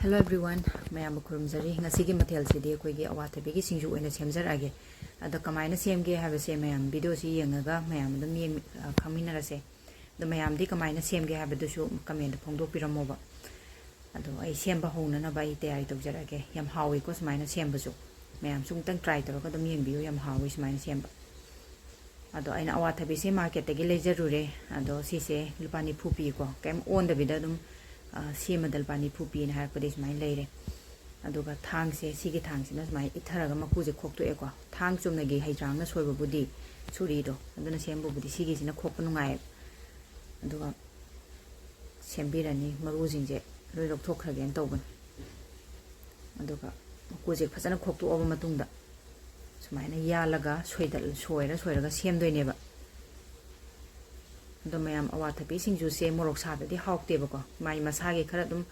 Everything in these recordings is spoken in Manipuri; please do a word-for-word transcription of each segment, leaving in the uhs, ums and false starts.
Hello everyone, ꯃꯌꯥꯝꯕꯨ ꯈꯨꯔꯨꯝꯖꯔꯤ꯫ ꯉꯁꯤꯒꯤ ꯃꯊꯦꯜꯁꯤꯗꯤ ꯑꯩꯈꯣꯏꯒꯤ ꯑꯋꯥꯊꯕꯤꯒꯤ ꯁꯤꯡꯖꯨ ꯑꯣꯏꯅ ꯁꯦꯝꯖꯔꯛꯑꯒꯦ꯫ ꯑꯗꯣ ꯀꯃꯥꯏꯅ ꯁꯦꯝꯒꯦ ꯍꯥꯏꯕꯁꯦ ꯃꯌꯥꯝ videoꯁꯤ ꯌꯦꯡꯉꯒ ꯃꯌꯥꯝ ꯑꯗꯨꯝ ꯌꯦꯡ-, ꯑ, ꯈꯪꯃꯤꯟꯅꯔꯁꯦ꯫ ꯑꯗꯣ ꯃꯌꯥꯝꯗꯤ ꯀꯃꯥꯏꯅ ꯁꯦꯝꯒꯦ ꯍꯥꯏꯕꯗꯨꯁꯨ commentꯇ ꯐꯣꯡꯗꯣꯛꯄꯤꯔꯝꯃꯣꯕ꯫ ꯑꯗꯣ ꯑꯩ ꯁꯦꯝꯕ ꯍꯧꯅꯅꯕ ꯑꯩ ꯇꯌꯥꯔꯤ ꯇꯧꯖꯔꯛꯑꯒꯦ꯫ ꯌꯥꯝ ꯍꯥꯎꯋꯤꯀꯣ ꯁꯨꯃꯥꯏꯅ ꯁꯦꯝꯕꯁꯨ꯫ ꯃꯌꯥꯝꯁꯨ ꯑꯃꯨꯛꯇꯪ try ꯇꯧꯔꯒ ꯑꯗꯨꯝ ꯌꯦꯡꯕꯤꯌꯨ, ꯌꯥꯝ ꯍꯥꯎꯋꯤ ꯁꯨꯃꯥꯏꯅ ꯁꯦꯝꯕ꯫ ꯑꯗꯣ ꯑꯩꯅ ꯑꯋꯥꯊꯕꯤꯁꯦ marketꯇꯒꯤ ꯂꯩꯖꯔꯨꯔꯦ꯫ ꯑꯗꯣ ꯁꯤꯁꯦ ꯂꯨꯄꯥ ꯅꯤꯐꯨ ꯄꯤꯀꯣ꯫ ꯀꯩꯝ ꯑꯣꯟꯗꯕꯤꯗ ꯑꯗꯨꯝ, ꯑ, ꯁꯦꯝꯃꯗ ꯂꯨꯄꯥ ꯅꯤꯐꯨ ꯄꯤꯅ ꯍꯥꯏꯔꯛꯄꯗꯒꯤ ꯁꯨꯃꯥꯏꯅ ꯂꯩꯔꯦ꯫ ꯑꯗꯨꯒ ꯊꯥꯡꯁꯦ, ꯁꯤꯒꯤ ꯊꯥꯡꯁꯤꯅ ꯁꯨꯃꯥꯏꯅ ꯏꯠꯊꯔꯒ ꯃꯀꯨꯁꯦ ꯈꯣꯛꯇꯣꯛꯑꯦꯀꯣ꯫ ꯊꯥꯡ ꯆꯨꯝꯅꯒꯤ ꯍꯩꯖ꯭ꯔꯥꯡꯅ ꯁꯣꯏꯕꯕꯨꯗꯤ, ꯁꯨꯔꯤꯗꯣ, ꯑꯗꯨꯅ ꯁꯦꯝꯕꯕꯨꯗꯤ ꯁꯤꯒꯤꯁꯤꯅ ꯈꯣꯛꯄ ꯅꯨꯡꯉꯥꯏꯌꯦꯕ꯫ ꯑꯗꯨꯒ ꯁꯦꯝꯕꯤꯔꯅꯤ꯫ ꯃꯔꯨꯁꯤꯡꯁꯦ ꯂꯣꯏ ꯂꯧꯊꯣꯛꯈ꯭ꯔꯒꯦꯅ ꯇꯧꯕꯅꯤ꯫ ꯑꯗꯨꯒ ꯃꯀꯨꯁꯦ ꯐꯖꯅ ꯈꯣꯛꯇꯣꯛꯑꯕ ꯃꯇꯨꯡꯗ ꯁꯨꯃꯥꯏꯅ ꯌꯥꯜꯂꯒ ꯁꯣꯏꯗ-, ꯁꯣꯏꯔ ꯁꯣꯏꯔꯒ ꯁꯦꯝꯗꯣꯏꯅꯦꯕ꯫ ꯑꯗꯣ ꯃꯌꯥꯝ, ꯑꯋꯥꯊꯕꯤ ꯁꯤꯡꯖꯨꯁꯦ ꯃꯣꯔꯣꯛ ꯁꯥꯗꯗꯤ ꯍꯥꯎꯇꯦꯕꯀꯣ꯫ ꯃꯥꯏ ꯃꯁꯥꯒꯤ ꯈꯔ ꯑꯗꯨꯝ,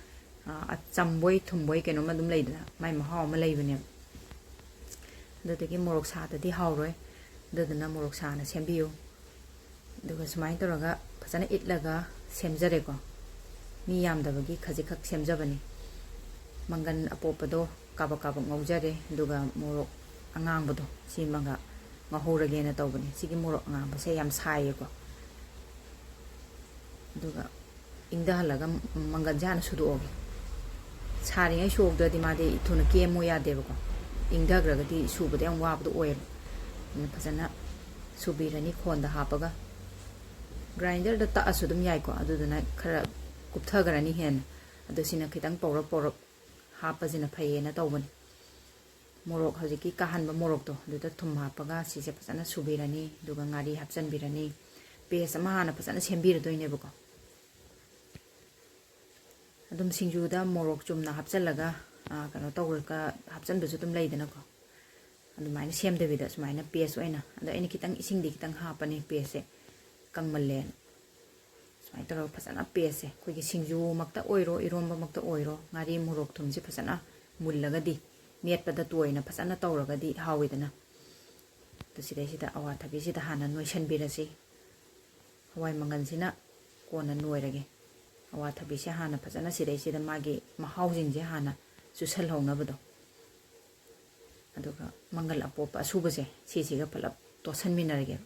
ꯑ, ꯑꯆꯝꯕꯣꯏ ꯊꯨꯝꯕꯣꯏ ꯀꯩꯅꯣꯝ ꯑꯗꯨꯝ ꯂꯩꯗꯅ, ꯃꯥꯏ ꯃꯍꯥꯎ ꯑꯃ ꯂꯩꯕꯅꯦꯕ꯫ ꯑꯗꯨꯗꯒꯤ ꯃꯣꯔꯣꯛ ꯁꯥꯗꯗꯤ ꯍꯥꯎꯔꯣꯏ꯫ ꯑꯗꯨꯗꯨꯅ ꯃꯣꯔꯣꯛ ꯁꯥꯅ ꯁꯦꯝꯕꯤꯌꯨ꯫ ꯑꯗꯨꯒ ꯁꯨꯃꯥꯏꯅ ꯇꯧꯔꯒ ꯐꯖꯅ ꯏꯠꯂꯒ ꯁꯦꯝꯖꯔꯦꯀꯣ꯫ ꯃꯤ ꯌꯥꯝꯗꯕꯒꯤ ꯈꯖꯤꯛꯈꯛ ꯁꯦꯝꯖꯕꯅꯤ꯫ ꯃꯪꯒꯟ ꯑꯄꯣꯞꯄꯗꯣ ꯀꯥꯕꯛ ꯀꯥꯕꯛ ꯉꯧꯖꯔꯦ, ꯑꯗꯨꯒ ꯃꯣꯔꯣꯛ ꯑꯉꯥꯡꯕꯗꯣ ꯁꯤꯃꯒ ꯉꯧꯍꯧꯔꯒꯦꯅ ꯇꯧꯕꯅꯤ꯫ ꯁꯤꯒꯤ ꯃꯣꯔꯣꯛ ꯑꯉꯥꯡꯕꯁꯦ ꯌꯥꯝ ꯁꯥꯏꯌꯦꯀꯣ꯫ ꯑꯗꯨꯒ ꯏꯪꯊꯍꯜꯂꯒ ꯃꯪꯒꯟꯁꯦ ꯍꯥꯟꯅ ꯁꯨꯗꯣꯛꯑꯒꯦ꯫ ꯁꯥꯔꯤꯉꯩ ꯁꯨꯍꯧꯗ꯭ꯔꯗꯤ ꯃꯥꯗꯤ ꯊꯨꯅ ꯀꯦꯝꯃꯨ ꯌꯥꯗꯦꯕꯀꯣ꯫ ꯏꯪꯊꯈ꯭ꯔꯒꯗꯤ ꯁꯨꯕꯗ ꯌꯥꯝ ꯋꯥꯕꯗꯣ ꯑꯣꯏꯌꯦꯕ꯫ ꯑꯗꯨꯅ ꯐꯖꯅ ꯁꯨꯕꯤꯔꯅꯤ ꯈꯣꯟꯗ ꯍꯥꯞꯄꯒ꯫ Grinderꯗ ꯇꯛꯑꯁꯨ ꯑꯗꯨꯝ ꯌꯥꯏꯀꯣ꯫ ꯑꯗꯨꯗꯨꯅ ꯈꯔ ꯀꯨꯞꯊꯈ꯭ꯔꯅꯤ ꯍꯦꯟꯅ꯫ ꯑꯗꯣ ꯁꯤꯅ ꯈꯤꯇꯪ ꯄꯧꯔꯞ ꯄꯧꯔꯞ ꯍꯥꯞꯄꯁꯤꯅ ꯐꯩꯌꯦꯅ ꯇꯧꯕꯅꯤ꯫ ꯃꯣꯔꯣꯛ, ꯍꯧꯖꯤꯛꯀꯤ ꯀꯥꯍꯟꯕ ꯃꯣꯔꯣꯛꯇꯣ ꯑꯗꯨꯗ ꯊꯨꯝ ꯍꯥꯞꯄꯒ ꯁꯤꯁꯦ ꯐꯖꯅ ꯁꯨꯕꯤꯔꯅꯤ꯫ ꯑꯗꯨꯒ ꯉꯥꯔꯤ ꯍꯥꯞꯆꯤꯟꯕꯤꯔꯅꯤ꯫ Paste ꯑꯃ ꯍꯥꯟꯅ ꯐꯖꯅ ꯁꯦꯝꯕꯤꯔꯗꯣꯏꯅꯦꯕꯀꯣ꯫ ꯑꯗꯨꯝ ꯁꯤꯡꯖꯨꯗ ꯃꯣꯔꯣꯛ ꯆꯨꯝꯅ ꯍꯥꯞꯆꯤꯜꯂꯒ, ꯑ, ꯀꯩꯅꯣ ꯇꯧꯔꯒ ꯍꯥꯞꯆꯤꯟꯕꯁꯨ ꯑꯗꯨꯝ ꯂꯩꯗꯅꯀꯣ꯫ ꯑꯗꯨꯃꯥꯏꯅ ꯁꯦꯝꯗꯕꯤꯗ ꯁꯨꯃꯥꯏꯅ paste ꯑꯣꯏꯅ, ꯑꯗꯣ ꯑꯩꯅ ꯈꯤꯇꯪ ꯏꯁꯤꯡꯗꯤ ꯈꯤꯇꯪ ꯍꯥꯞꯄꯅꯤ pasteꯁꯦ ꯀꯪꯃꯜꯂꯦꯅ꯫ ꯁꯨꯃꯥꯏꯅ ꯇꯧꯔꯒ ꯐꯖꯅ pasteꯁꯦ ꯑꯩꯈꯣꯏꯒꯤ ꯁꯤꯡꯖꯨꯃꯛꯇ ꯑꯣꯏꯔꯣ, ꯏꯔꯣꯝꯕꯃꯛꯇ ꯑꯣꯏꯔꯣ, ꯉꯥꯔꯤ ꯃꯣꯔꯣꯛ ꯊꯨꯝꯁꯦ ꯐꯖꯅ ꯃꯨꯜꯂꯒꯗꯤ, ꯃꯦꯠꯄꯗ ꯇꯣꯏꯅ ꯐꯖꯅ ꯇꯧꯔꯒꯗꯤ ꯍꯥꯎꯋꯤꯗꯅ꯫ ꯑꯗꯨ ꯁꯤꯗꯩꯁꯤꯗ ꯑꯋꯥꯊꯕꯤꯁꯤꯗ ꯍꯥꯟꯅ ꯅꯣꯏꯁꯟꯕꯤꯔꯁꯤ꯫ ꯍꯋꯥꯏ ꯃꯪꯒꯟꯁꯤꯅ ꯀꯣꯟꯅ ꯅꯣꯏꯔꯒꯦ꯫ ꯑꯋꯥꯊꯕꯤꯁꯦ ꯍꯥꯟꯅ ꯐꯖꯅ ꯁꯤꯗꯩꯁꯤꯗ ꯃꯥꯒꯤ ꯃꯍꯥꯎꯁꯤꯡꯁꯦ ꯍꯥꯟꯅ ꯆꯨꯁꯜꯍꯧꯅꯕꯗꯣ꯫ ꯑꯗꯨꯒ ꯃꯪꯒꯜ ꯑꯄꯣꯞꯄ ꯑꯁꯨꯕꯁꯦ ꯁꯤꯁꯤꯒ ꯄꯨꯂꯞ ꯇꯣꯠꯁꯟꯃꯤꯟꯅꯔꯒꯦ꯫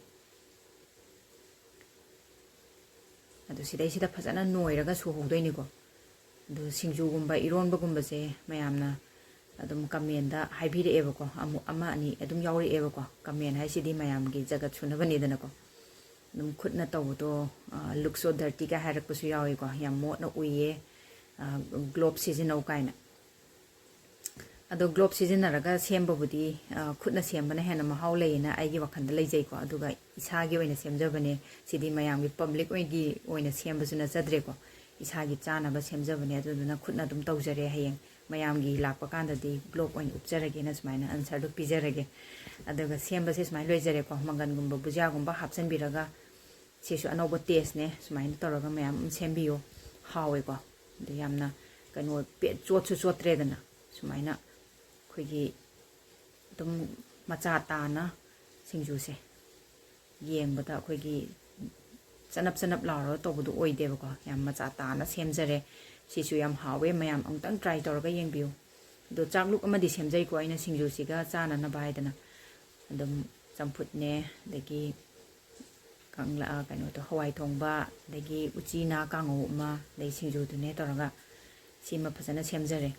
ꯑꯗꯨ ꯁꯤꯗꯩꯁꯤꯗ ꯐꯖꯅ ꯅꯣꯏꯔꯒ ꯁꯨꯍꯧꯗꯣꯏꯅꯤꯀꯣ꯫ ꯑꯗꯨ ꯁꯤꯡꯖꯨꯒꯨꯝꯕ, ꯏꯔꯣꯟꯕꯒꯨꯝꯕꯁꯦ ꯃꯌꯥꯝꯅ ꯑꯗꯨꯝ ꯀꯃꯦꯟꯗ ꯍꯥꯏꯕꯤꯔꯛꯑꯦꯕꯀꯣ, ꯑꯃꯨꯛ ꯑꯃ ꯑꯅꯤ ꯑꯗꯨꯝ ꯌꯥꯎꯔꯛꯑꯦꯕꯀꯣ꯫ ꯀꯃꯦꯟ ꯍꯥꯏꯁꯤꯗꯤ ꯃꯌꯥꯝꯒꯤ ꯖꯒꯠ ꯁꯨꯅꯕꯅꯤꯗꯅꯀꯣ꯫ ꯑꯗꯨꯝ ꯈꯨꯠꯅ ꯇꯧꯕꯗꯣ, "Look so dirty" ꯀ ꯍꯥꯏꯔꯛꯄꯁꯨ ꯌꯥꯎꯏꯀꯣ, "ꯌꯥꯝ ꯃꯣꯠꯅ ꯎꯏꯌꯦ, ꯒ꯭ꯂꯣꯞ ꯁꯤꯖꯤꯟꯅꯧ" ꯀꯥꯏꯅ꯫ ꯑꯗꯣ ꯒ꯭ꯂꯣꯞ ꯁꯤꯖꯤꯟꯅꯔꯒ ꯁꯦꯝꯕꯕꯨꯗꯤ, ꯑ, ꯈꯨꯠꯅ ꯁꯦꯝꯕꯅ ꯍꯦꯟꯅ ꯃꯍꯥꯎ ꯂꯩꯌꯦꯅ ꯑꯩꯒꯤ ꯋꯥꯈꯜꯗ ꯂꯩꯖꯩꯀꯣ꯫ ꯑꯗꯨꯒ ꯏꯁꯥꯒꯤ ꯑꯣꯏꯅ ꯁꯦꯝꯖꯕꯅꯦ꯫ ꯁꯤꯗꯤ ꯃꯌꯥꯝꯒꯤ, ꯄꯕ꯭ꯂꯤꯛ ꯑꯣꯏꯒꯤ ꯑꯣꯏꯅ ꯁꯦꯝꯕꯁꯨ ꯅꯠꯆꯗ꯭ꯔꯦꯀꯣ꯫ ꯏꯁꯥꯒꯤ ꯆꯥꯅꯕ ꯁꯦꯝꯖꯕꯅꯦ꯫ ꯑꯗꯨꯗꯨꯅ ꯈꯨꯠꯅ ꯑꯗꯨꯝ ꯇꯧꯖꯔꯦ꯫ ꯍꯌꯦꯡ ꯃꯌꯥꯝꯒꯤ ꯂꯥꯛꯄ ꯀꯥꯟꯗꯗꯤ ꯒ꯭ꯂꯣꯞ ꯑꯣꯏꯅ ꯎꯞꯆꯔꯒꯦꯅ ꯁꯨꯃꯥꯏꯅ ꯑꯟꯁꯔꯗꯣ ꯄꯤꯖꯔꯒꯦ꯫ ꯑꯗꯨꯒ ꯁꯦꯝꯕꯁꯦ ꯁꯨꯃꯥꯏꯅ ꯂꯣꯏꯖꯔꯦꯀꯣ꯫ ꯃꯪꯒꯟꯒꯨꯝꯕ, ꯕꯨꯖꯤꯌꯥꯒꯨꯝꯕ ꯍꯥꯞꯆꯤꯟꯕꯤꯔꯒ, ꯁꯤꯁꯨ ꯑꯅꯧꯕ ꯇꯦꯁꯅꯦ꯫ ꯁꯨꯃꯥꯏꯅ ꯇꯧꯔꯒ ꯃꯌꯥꯝ ꯑꯃ ꯁꯦꯝꯕꯤꯌꯨ꯫ ꯍꯥꯎꯋꯦꯀꯣ꯫ ꯑꯗ ꯌꯥꯝꯅ ꯀꯩꯅꯣ, ꯄꯦꯠ-, ꯆꯣꯠꯁꯨ ꯆꯣꯠꯇ꯭ꯔꯦꯗꯅ꯫ ꯁꯨꯃꯥꯏꯅ ꯑꯩꯈꯣꯏꯒꯤ ꯑꯗꯨꯝ ꯃꯆꯥ ꯇꯥꯅ ꯁꯤꯡꯖꯨꯁꯦ ꯌꯦꯡꯕꯗ ꯑꯩꯈꯣꯏꯒꯤ ꯆꯅꯞ ꯆꯅꯞ ꯂꯥꯎꯔꯒ ꯇꯧꯕꯗꯣ ꯑꯣꯏꯗꯦꯕꯀꯣ꯫ ꯌꯥꯝ ꯃꯆꯥ ꯇꯥꯅ ꯁꯦꯝꯖꯔꯦ꯫ ꯁꯤꯁꯨ ꯌꯥꯝ ꯍꯥꯎꯋꯦ꯫ ꯃꯌꯥꯝ ꯑꯃꯨꯛꯇꯪ try ꯇꯧꯔꯒ ꯌꯦꯡꯕꯤꯌꯨ꯫ ꯑꯗꯣ ꯆꯥꯛꯂꯨꯛ ꯑꯃꯗꯤ ꯁꯦꯝꯖꯩꯀꯣ ꯑꯩꯅ ꯁꯤꯡꯖꯨꯁꯤꯒ ꯆꯥꯅꯅꯕ ꯍꯥꯏꯗꯅ꯫ ꯑꯗꯨꯝ ꯆꯝꯐꯨꯠꯅꯦ, ꯑꯗꯒꯤ ꯀꯪꯂꯥ, ꯀꯩꯅꯣꯗꯣ, ꯍꯋꯥꯏ ꯊꯣꯡꯕ, ꯑꯗꯒꯤ ꯎꯆꯤꯅꯥ ꯀꯥꯡꯉꯧ ꯑꯃ, ꯑꯗꯩ ꯁꯤꯡꯖꯨꯗꯨꯅꯦ ꯇꯧꯔꯒ ꯁꯤꯃ ꯐꯖꯅ ꯁꯦꯝꯖꯔꯦ꯫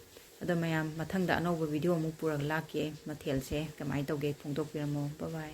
ꯑꯗꯣ ꯃꯌꯥꯝ, ꯃꯊꯪꯗ ꯑꯅꯧꯕ video ꯑꯃꯨꯛ ꯄꯨꯔꯒ ꯂꯥꯛꯀꯦ꯫ ꯃꯊꯦꯜꯁꯦ ꯀꯃꯥꯏꯅ ꯇꯧꯒꯦ ꯐꯣꯡꯗꯣꯛꯄꯤꯔꯝꯃꯣ꯫ Bye bye꯫